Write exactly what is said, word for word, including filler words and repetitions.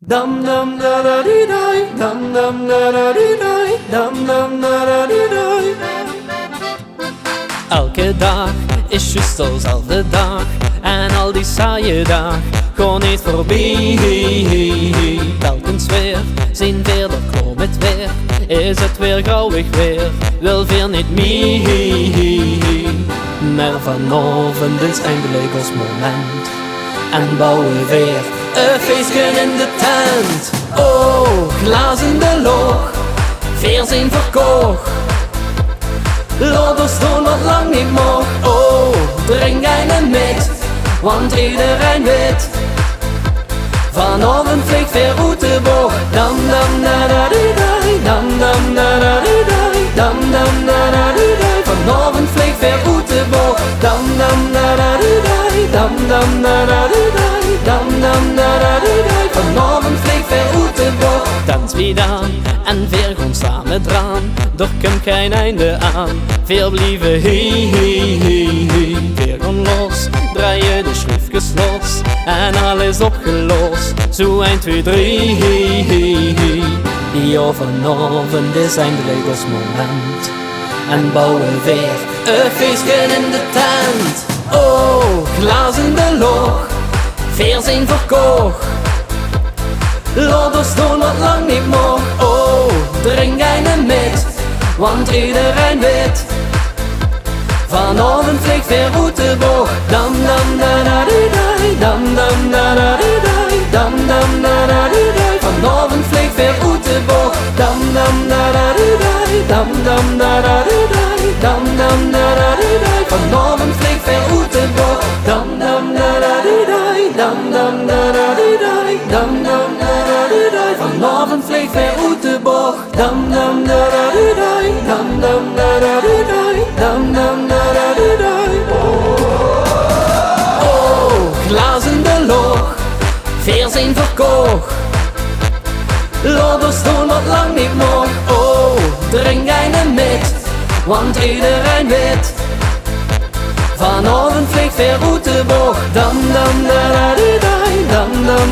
Dam dam da da di dai, dam dam da da di dai, dam dam da da di dai. Elke daag is juust dezelfde daag en al die saaie daag gaon neet veurbie. Telkens weer zeen veer d'r klaor mit weer, is 't weer grouwig weer, wille veer neet mie. Mer vanaovend is eindelik ós moment en bouwe veer e feeske in de tent. O, glaas in de loch, veer zeen verkoch. Laot ós doon wat lang neet moch. O, drink eine mit, want ederein wit: vanaovend vleeg veer oet de boch. Dam dam da da di dai, dam dam da da di dai, dam dam da da di dai. Vanaovend vleeg veer oet de boch. Dam dam da da di dai, dam dam da da di dai, dam dam da da di dai. Vanaovend vleeg veer oet de boch. Dans wie daan en veer gaon same draan, d'r kump gein einde aan. Veer blieve hie, hie, hie, hie. Veer gaon los, drejje de sjroefkes los en alles opgelos. Zoe ein, twee, drie, hie, hie, hie. Jao, vanaovend is eindelik ós moment en bouwe veer e feeske in de tent. O, glaas in de loch, veer zeen verkoch. Laot ós doon wat lang neet moch. O, drink eine mit, want ederein wit: vanaovend vleeg veer oet de boch. Dam dam da da di dai, dam dam da da di dai, dam dam da da di dai. Vanaovend vleeg veer oet de boch. Dam dam da da di dai, dam dam da da di dai, dam dam da da di dai. Vanaovend vleeg veer oet de boch. Dam dam da da di dai, dam dam da da di dai, dam dam da da di dai. Vanaovend vleeg veer oet de boch. Dam dam da da di dai, dam dam da da di dai, dam dam da da di dai. O, glaas in de loch, veer zeen verkoch. Laot ós doon wat lang neet moch. O, drink eine mit, want ederein wit: vanaovend vleeg veer oet de boch. Dam dam da da di dai, dam dam